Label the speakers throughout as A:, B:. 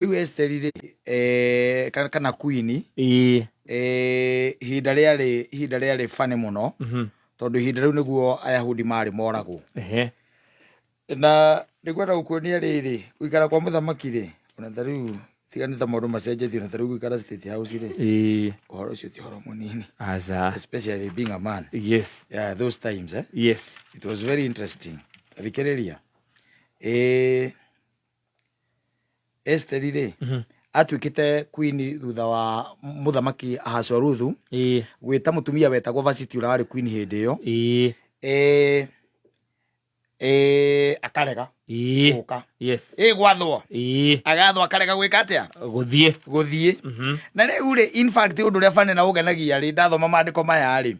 A: Rĩu Esiteri rĩ, eh, kana, kana queen
B: Ĩĩ.
A: eh, ihinda rĩarĩ ihinda rĩarĩ funny mũno tondũ ihinda rĩu nĩguo Ayahudi marĩ moragwo. Na nĩngwenda gũkuonia rĩrĩ, gũikara kwa mũthamaki rĩ, ona ta rĩu tiga nĩ ta maũndũ macenjetie, ona ta rĩu gũikara State House rĩ, ũhoro ũcio ti ũhoro mũnini.
B: Aca.
A: Especially being a man. Yeah, those times, eh? It was very interesting. Thikĩrĩria. Eh, Esiteri rĩ, atuĩkĩte queen thutha wa mũthamaki Ahasueruthu gwĩta mũtumia wetagwo Vashti ũrĩa warĩ queen hĩndĩ ĩyo. Eh, eh, akarega gũka. Ĩ gwathwo. Agathwo akarega gwĩka atĩa?
B: Gũthiĩ.
A: Gũthiĩ. Na rĩu rĩ, in fact ũndũ ũrĩa funny na ũngenagia rĩ, ndathoma maandĩko maya rĩ,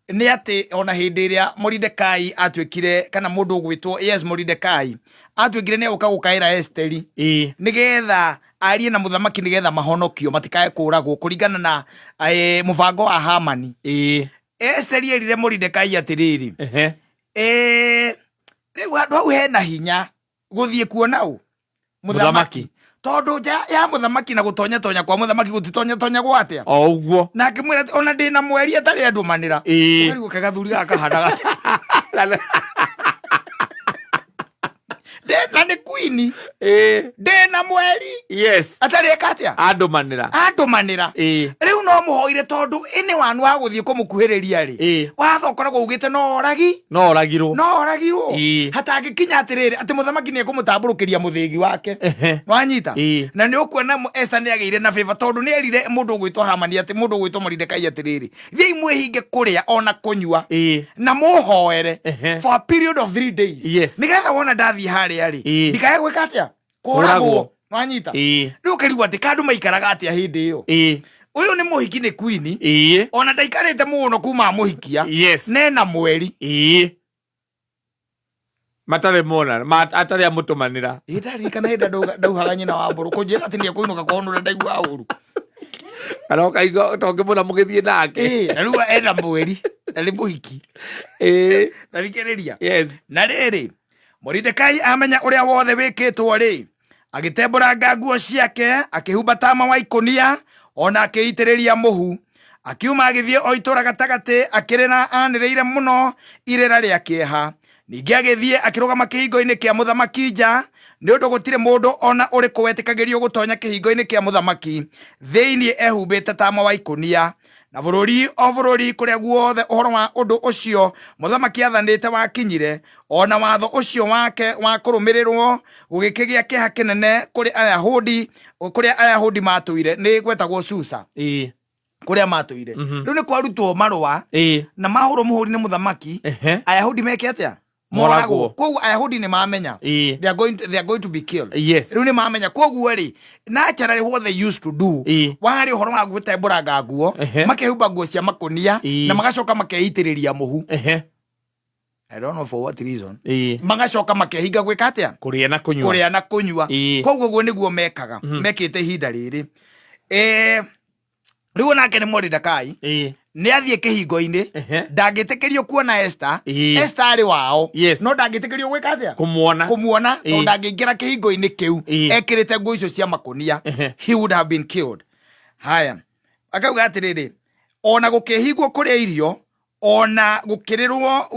A: nĩ atĩ ona hĩndĩ ĩrĩa Moridekai atuĩkire, kana mũndũ ũgwĩtwo, yes, Moridekai atuĩkire nĩ egũka gũkaĩra Esiteri nĩgetha arie na mũthamaki nĩgetha mahonokio matikae kũragwo kũringana na mũbango wa Hamani. Esiteri erire Moridekai atĩrĩrĩ, rĩu handũ hau hena hinya gũthiĩ kuona ũ?
B: Mũthamaki.
A: Tondũ nja ya mũthamaki na gũtonya tonya kwa mũthamaki gũtitonya tonyagwo atĩa?
B: O ũguo.
A: Na akĩmwĩra atĩ ona ndĩna mweri atarĩ andũmanĩra. Ũkarigwo kaĩ gathuri gaka kahanaga atĩa? Na nĩ queen. Ndĩna mweri. Atarĩ eka atĩa?
B: Andũmanĩra.
A: Andũmanĩra. Rĩu no mũhoire tondũ anyone wa gũthiĩ kũmũkuhĩrĩria rĩ, watho ũkoragwo ugĩte no oragi.
B: No oragirwo.
A: No oragirwo. Hatangĩkinya atĩrĩrĩ, atĩ mũthamaki nĩ ekũmũtambũrũkĩria mũthĩgi wake. Wanyita? Na nĩ ũkuona Esther nĩ agĩire na favor tondũ nĩ erire mũndũ ũgwĩtwo Hamani atĩ mũndũ ũgwĩtwo Moridekai atĩrĩrĩ, thiĩi mwĩhinge kũrĩa ona kũnyua na mũhoere for a period of 3 days. Nĩgetha wona ndathiĩ harĩa rĩ, ndikae gwĩka atĩa?
B: Kũragwo.
A: Kũragwo. Wanyita? Rĩu ũkarigwo atĩ kandũ maikaraga atĩa hĩndĩ ĩyo. Ũyũ nĩ mũhiki nĩ queen. Ona ndaikarĩte mũno kuma amũhikia. Nena mweri.
B: Matarĩ mona, atarĩ amũtũmanĩra.
A: Ĩ, ndaririkana hĩndĩ ndauhaga nyina wa mbũrũ kũnjĩra atĩ nĩekũinũka kwao nũrĩa ndaiguaga ũru.
B: Kana ũkaigua ta ũngĩmwona mũgĩthiĩ nake.
A: Ĩ, na rĩu ena mweri na nĩ mũhiki. Thikĩrĩria. Na rĩrĩ, Moridekai amenya ũrĩa wothe wĩkĩtwo-rĩ, agĩtembũranga nguo ciake, akĩhumba tama wa ikũnia, o na akĩĩitĩrĩria mũhu. Akiuma agĩthiĩ o itũũra gatagatĩ, akĩrĩra anĩrĩire mũno irĩra rĩa kĩeha. Ningĩ agĩthiĩ akĩrũgama kĩhingo-inĩ kĩa mũthamaki nja, nĩ ũndũ gũtirĩ mũndũ o na ũrĩkũ wetĩkagĩrio gũtonya kĩhingo-inĩ kĩa mũthamaki thĩinĩ ehumbĩte tama wa ikũnia. Na bũrũri o bũrũri kũrĩa guothe ũhoro wa ũndũ ũcio mũthamaki aathanĩte wakinyire, o na watho ũcio wake wa kũrũmĩrĩrũo, gũgĩkĩgĩa kĩeha kĩnene kũrĩ Ayahudi, kũrĩa Ayahudi maatũire, nĩ gwetagwo Susa, kũrĩa maatũire. Rĩu nĩ kwarutwo marũa na mahũrwo mũhũri nĩ mũthamaki, Ayahudi meke atĩa?
B: Moragwo.
A: Moragwo. Koguo Ayahudi nĩ mamenya. They are going to be killed. Rĩu nĩ mamenya. Koguo rĩ, naturally what they used to do, warĩ ũhoro wa gwĩtembũranga nguo, makehumba nguo cia makũnia, na magacoka makeitĩrĩria mũhu. I don't know for what reason. Magacoka makehinga gwĩka atĩa?
B: Kũrĩa na kũnyua.
A: Kũrĩa na kũnyua. Koguo ũguo nĩguo mekaga. Mekĩte ihinda rĩrĩ. Rĩu onake nĩ Moridekai. Nĩ athiĩ kĩhingo-inĩ. Ndangĩtĩkĩrio kuona Esther. Esther arĩ wao. No ndangĩtĩkĩrio gwĩka atĩa?
B: Kũmuona.
A: Kũmuona, tondũ ndangĩingĩra kĩhingo-inĩ kĩu ekĩrĩte nguo icio cia makũnia. He would have been killed. Haya. Akauga atĩrĩrĩ, ona gũkĩhingwo kũrĩa irio, ona gũkĩrĩrwo,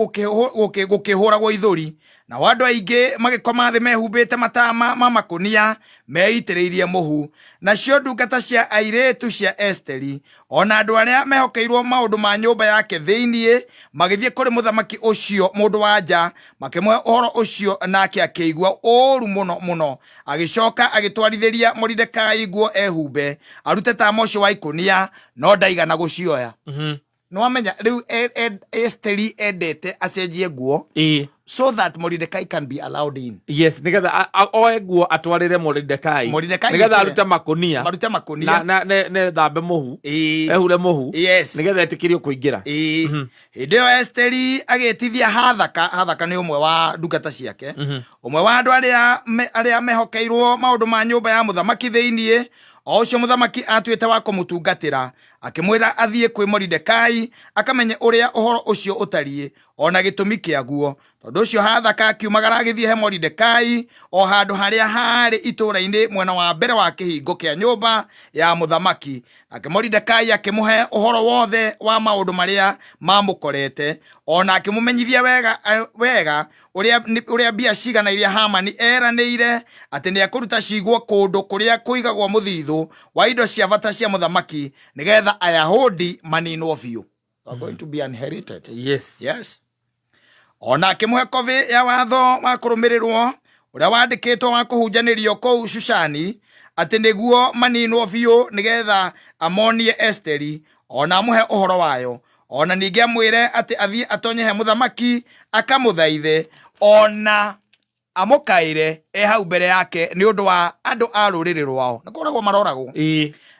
A: gũkĩhũragwo ithũri, nao andũ aingĩ magĩkoma thĩ mehumbĩte matama ma makũnia meitĩrĩirie mũhu. Nacio ndungata cia airĩtu cia Esiteri, o na andũ arĩa mehokeirwo maũndũ ma nyũmba yake thĩinĩ, magĩthiĩ kũrĩ mũthamaki ũcio mũndũ-wa-nja, makĩmũhe ũhoro ũcio, nake akĩigua ũũru mũno mũno. Agĩcoka agĩtwarithĩria Moridekai nguo ehumbe, arute tama ũcio wa ikũnia, no ndaigana gũcioya. Nĩwamenya rĩu Esiteri endete acenjie nguo so that Moridekai can be allowed in.
B: Yes, nigetha oe nguo atwarĩre Moridekai.
A: Moridekai
B: Nigetha
A: ekĩre.
B: arute makũnia.
A: Marute makũnia.
B: Na ne thambe mũhu. Ehure mũhu. Nigetha etĩkĩrio kũingĩra.
A: Hĩndĩ ĩyo Esiteri agĩtithia Hathaka, Hathaka nĩ ũmwe wa ndungata ciake, ũmwe wa andũ arĩa mehokeirwo maũndũ ma nyũmba ya mũthamaki thĩinĩ, o ũcio mũthamaki atuĩte wa kũmũtungatĩra, akĩmwĩra athiĩ kwĩ Moridekai akamenye ũrĩa ũhoro ũcio ũtariĩ, O na gĩtũmi kĩaguo. Tondũ ũcio Hathaka akiumagara agĩthiĩ he Moridekai o handũ harĩa haarĩ itũũra-inĩ mwena wa mbere wa kĩhingo kĩa nyũmba ya mũthamaki. Nake Moridekai akĩmũhe ũhoro wothe wa maũndũ marĩa maamũkorete, o na akĩmũmenyithia wega, wega ũrĩa, ũrĩa mbia cigana iria Hamani eeranĩire atĩ nĩekũruta ciigwo kũndũ kũrĩa kũigagwo mũthithũ wa indo cia bata cia mũthamaki, nĩgetha Ayahudi maninwo biũ. They are going to be inherited.
B: Yes.
A: Yes. O na akĩmũhe kobĩ ya watho wa kũrũmĩrĩrwo ũrĩa wandĩkĩtwo wa kũhunjanĩrio kũu Shushani, atĩ nĩguo maninwo biũ, nĩgetha amonie Esteri, o na amũhe ũhoro wayo, o na ningĩ amwĩre atĩ athiĩ atonye he mũthamaki akamũthaithe, o na amũkaĩre e hau mbere yake nĩ ũndũ wa andũ a rũrĩrĩ rwao, nĩ kũragwo maroragwo.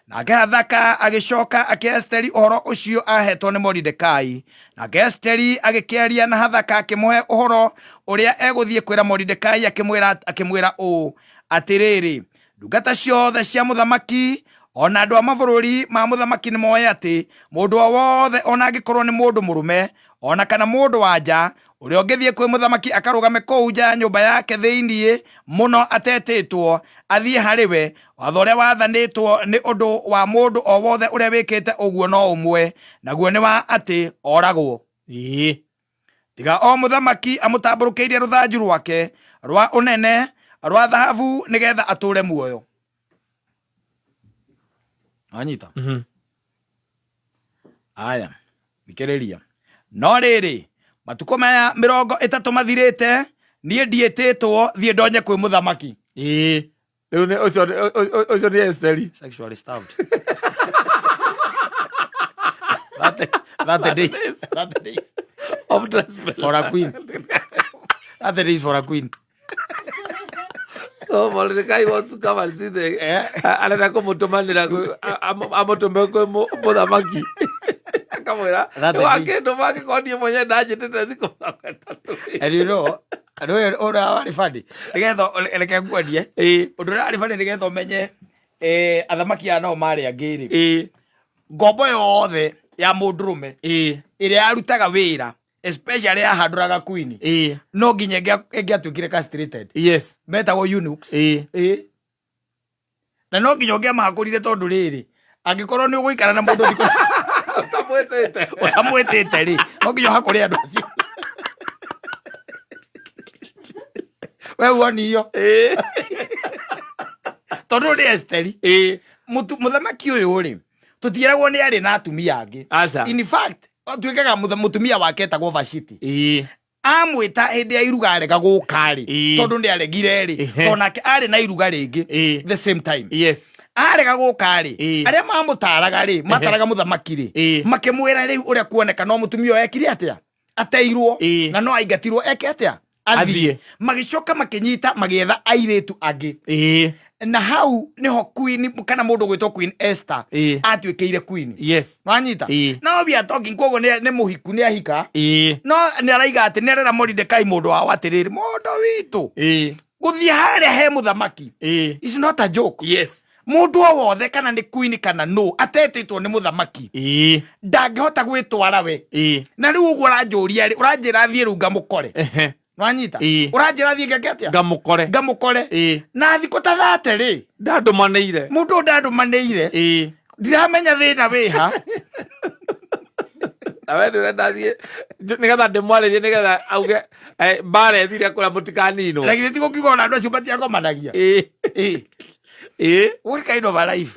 A: Nake Hathaka agĩcoka akĩhe Esiteri ũhoro ũcio aahetwo nĩ Moridekai. Nake Esiteri agĩkĩaria na Hathaka akĩmũhe ũhoro ũrĩa egũthiĩ kwĩra Moridekai, akĩmwĩra akĩmwĩra ũũ, Atĩrĩrĩ, ndungata ciothe cia mũthamaki o na andũ a mabũrũri ma mũthamaki nĩ moĩ atĩ mũndũ o wothe o na angĩkorwo nĩ mũndũ mũrũme o na kana mũndũ wa nja ũrĩa ũngĩthiĩ kwĩ mũthamaki akarũgame kũu nja ya nyũmba yake thĩinĩ mũno atetĩtwo athiĩ harĩ we, watho ũrĩa wathanĩtwo nĩ ũndũ wa mũndũ o wothe ũrĩa wĩkĩte ũguo no ũmwe, naguo nĩ wa atĩ oragwo. Tiga o mũthamaki amũtambũrũkĩirie rũthanju rwake rwa ũnene rwa thahabu nĩgetha atũũre muoyo. Wanyita? Aya, thikĩrĩria. No rĩrĩ, matukũ maya 30 mathirĩte, niĩ ndiĩtĩtwo thiĩ ndonye kwĩ mũthamaki.
B: Ĩĩ. Rĩu nĩ ũcio ũcio nĩ Esteri.
A: Sexually starved. That day, that day
B: Of dress bell.
A: for a queen. That day for a queen.
B: So Mordecai wants to come and see the arenda kũmũtũmanĩra amũtũme kwĩ mũthamaki akamwĩra
A: That
B: nĩ wakĩndũma angĩkorwo niĩ mwenyewe ndanjĩtĩte thikũ 30.
A: And you know, andũ ũyũ ũrĩa warĩ funny, nĩgetha reke nguonie ũndũ ũrĩa warĩ funny nĩgetha ũmenye athamaki aya nao marĩ angĩ rĩ, ngombo yothe ya mũndũrũme ĩrĩa yarutaga wĩra, especially yahandũraga queen, no nginya ĩngĩatuĩkire castrated. Metagwo eunuchs. Na no nginya ũngĩamahakũrire, tondũ rĩrĩ, angĩkorwo nĩ ũgũikara na mũndũ thikũ
B: ũtamwĩtĩte,
A: ũtamwĩtĩte rĩ, no nginya ũhakũre andũ acio we wonio, tondũ nĩ Esteri. Mũthamaki ũyũ rĩ, tũtiĩragwo nĩ arĩ na atumia angĩ.
B: Aca.
A: In fact, tuĩkaga mũtumia wake etagwo Vashiti. Amwĩta hĩndĩ ya iruga arega gũka rĩ, tondũ nĩ aregire rĩ, tondũ nake arĩ na iruga rĩngĩ the same time, arega gũka rĩ, arĩa mamũtaraga rĩ, mataraga mũthamaki rĩ, makĩmwĩra rĩu ũrĩa kuoneka no mũtumia ũyũ ekire atĩa, ateirwo, na no aingatirwo eke atĩa, athiĩ.
B: Athiĩ.
A: Magĩcoka makĩnyita magĩetha airĩtu angĩ, na hau niho queen kana mũndũ gwĩtwo Queen Esther atuĩkĩire queen. Wanyita? No we are talking koguo nĩ mũhiku, nĩ ahika, no nĩ araiga atĩ nĩ arera Moridekai mũndũ wao atĩrĩrĩ, mũndũ witũ, gũthiĩ harĩa he mũthamaki is not a joke. Mũndũ o wothe, kana nĩ queen kana no atetĩtwo nĩ mũthamaki, ndangĩhota gwĩtwara we. Na rĩu ũguo ũranjũria rĩ, ũranjĩra thiĩ rĩu ngamũkore? Nwanyita? Ũranjĩra thiĩ ngeke atĩa?
B: Ngamũkore.
A: Ngamũkore. Na thikũ ta 30 rĩ,
B: ndandũmanĩire.
A: Mũndũ ũyũ ndandũmanĩire. Ndiramenya thĩna wĩha.
B: Na we ndũrenda thiĩ nĩgetha ndĩmwarĩrie nĩgetha auge mbara ĩthire kũrĩa mũtikaninwo.
A: Na githĩ ti gũkiuga ona andũ acio matiakomanagia? What kind of a life?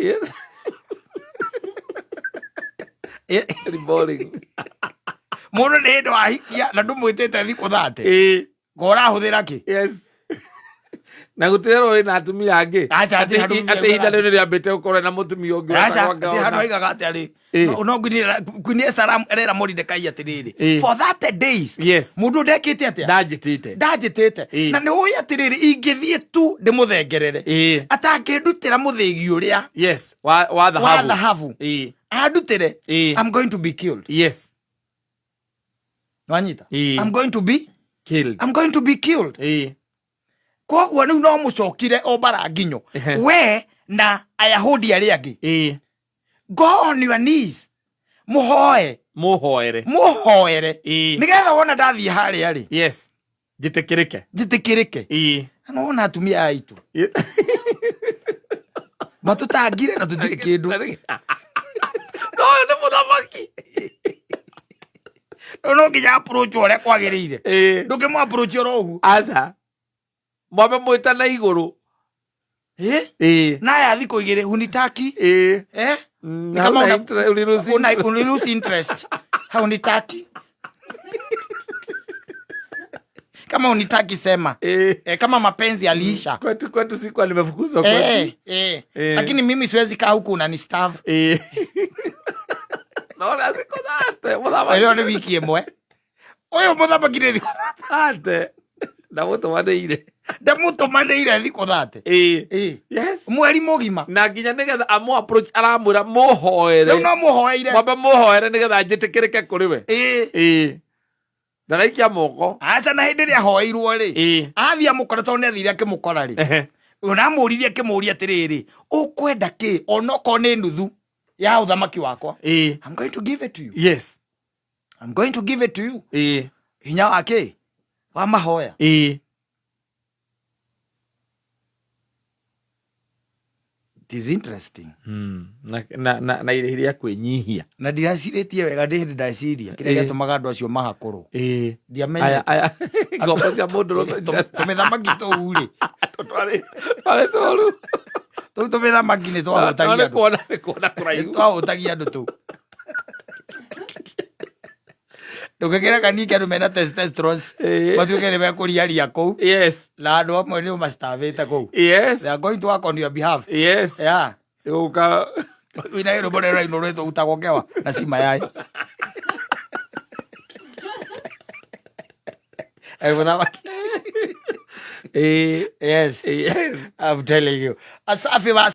B: Very boring.
A: Mũndũ nĩ hĩndĩ wahikia na ndũmwĩtĩte thikũ 30, ngo ũrahũthĩra kĩ?
B: Yes, na gũtirerwo wĩna atumia angĩ.
A: Aca,
B: atĩ
A: hatirĩ handũ
B: atĩ ihinda rĩu nĩ rĩambĩte gũkorwo na mũtumia ũngĩ
A: Aca,
B: wetagwo
A: hatirĩ handũ
B: Ngaona.
A: aigaga atĩ arĩ no Queen Esther arera Moridekai atĩrĩrĩ, for 30 days mũndũ ndekĩte atĩa?
B: Ndanjĩtĩte.
A: Ndanjĩtĩte. Na nĩ ũĩ atĩrĩrĩ, ingĩthiĩ tu ndĩmũthengerere, atangĩndutĩra mũthĩgi ũrĩa
B: Yes, wa
A: wa
B: thahabu.
A: Thahabu andutĩre, I'm going to be killed. Wanyita? I'm going to be
B: Killed.
A: I'm going to be killed. Koguo rĩu no mũcokire o mbara nginyo, we na Ayahudi arĩa angĩ. Go on your knees. Mũhoe.
B: Mũhoere.
A: Mũhoere.
B: Ĩĩ.
A: Nĩgetha wona ndathiĩ harĩa rĩ,
B: Yes, njĩtĩkĩrĩke.
A: Njĩtĩkĩrĩke.
B: Ĩĩ.
A: Na wona atumia aya aitũ matũtangire na tũtirĩ kĩndũ.
B: No ũyũ nĩ mũthamaki.
A: Rĩu no nginya approach ũrĩa kwagĩrĩire.
B: Ĩĩ.
A: Ndũngĩmũ approach oro ũguo.
B: Aca, mwambe mwĩta na igũrũ.
A: Ĩ?
B: Ĩĩ.
A: Na aya thikũ igĩrĩ hunitaki.
B: Ĩĩ.
A: Eh?
B: Mm,
A: Ni kama
B: hauna ulilose interest.
A: Una lose interest. Haunitaki. Kama unitaki sema.
B: Ĩĩ.
A: Eh, kama mapenzi yaliisha.
B: Kwetu sikuwa nimefukuzwa kwetu.
A: Eh, eh.
B: Eh.
A: Lakini mimi siwezi kaa huku unanistaff.
B: Ĩĩ. Naona thikũ thate mũthamaki.
A: Ĩyo nĩ wiki ĩmwe. Ũyũ mũthamaki nĩ thikũ
B: Thate ndamũtũmanĩire.
A: Ndamũtũmanĩire thikũ 30.
B: Ĩĩ.
A: Ĩĩ.
B: Yes.
A: Mweri mũgima.
B: Na nginya nĩgetha amũ approach aramwĩra mũhoere.
A: Rĩu no mũhoeire.
B: Mwambe mũhoere nĩgetha njĩtĩkĩrĩke kũrĩ we.
A: Ĩĩ.
B: Ĩĩ, ndaraikia moko.
A: Aca, na hĩndĩ ĩrĩa ahoeirwo rĩ,
B: Ĩĩ.
A: athiĩ amũkora, tondũ nĩ athire akĩmũkora rĩ, ũramũririe akĩmũria atĩrĩrĩ, ũkwenda kĩ onokorwo nĩ nuthu ya ũthamaki wakwa?
B: Ĩĩ.
A: I'm going to give it to you.
B: Yes.
A: I'm going to give it to you.
B: Ĩĩ.
A: Hinya wa kĩ? Wa mahoya.
B: Ĩĩ.
A: It is interesting.
B: Na irĩhi rĩa kwĩnyihia.
A: Na ndiracirĩtie wega, ndĩ hĩndĩ ndaciria kĩrĩa
B: Ĩĩ.
A: gĩatũmaga andũ acio mahakũrwo.
B: Ĩĩ.
A: Ndiamenyete.
B: Aya aya ngombo cia mũndũrũme.
A: Tũmĩthamaki tũu rĩ,
B: twarĩ twarĩ tũru.
A: Tũu tũmĩthamaki nĩ twahũtagia
B: nĩ
A: andũ.
B: kuona, nĩ kuona
A: Nĩ
B: kũraihu.
A: twahũtagia andũ tũu. Ndũngĩkĩreka ningĩ andũ mena testosterone
B: Ĩĩ.
A: matuĩke nĩ mekũriaria kũu.
B: Yes.
A: Na andũ amwe nĩ ũmastavĩte kũu.
B: Yes.
A: They are going to work on your behalf.
B: Yes.
A: Yeah.
B: Gũka.
A: Wĩna rwĩmbo rũrĩa rũrainwo rwĩtwo utagwo kewa na ci mayai. Eh, mũthamaki.
B: Ĩĩ.
A: Yes.
B: Yes.
A: I'm telling you. Asafi basi.